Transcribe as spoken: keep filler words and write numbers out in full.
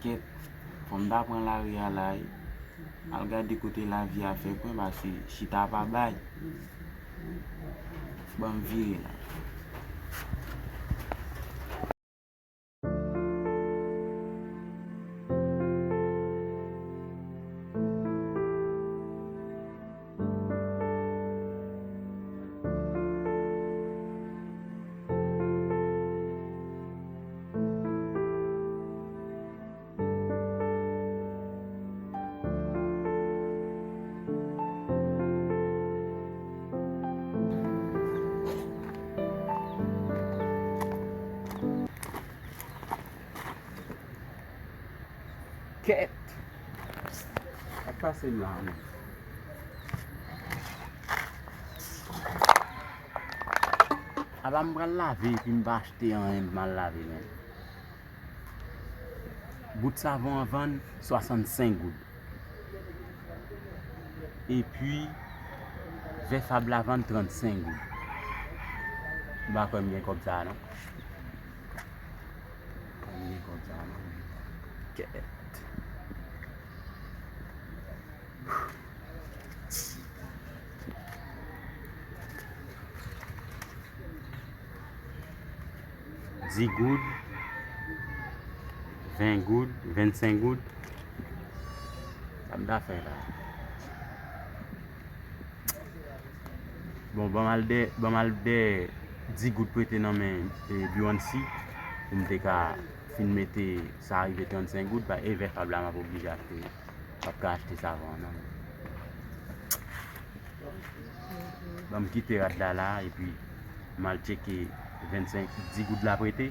Kèt, fò m ta pran lari a la wi. Al gade kote lavi a fè kwen, paske chita pa bay. Ban m vire la. Kèt! Sa k pase m la menm? Apa m pral lave epi m pa achte anyen pou m al lave menm. Bout savon an vann swasannsenk goud. Epi vè fab la vann trannsenk goud. M pa kwè m gen kòb sa a non. M pa kwè m gen kòb sa a non. Kèt. Dis goud, ven goud, vennsenk goud. Sa m ta fè la? Bon, ban m al dèyè, ban m al dèyè dis goud prete nan men, e, Biwansi, pou m te ka fin mete sa rive trannsenk goud, pa, e vè fab la m ap oblije achte. M p ap ka achte savon an non. Ban m kite rad la la, epi m al tcheke vennsenk, dis goud la prete.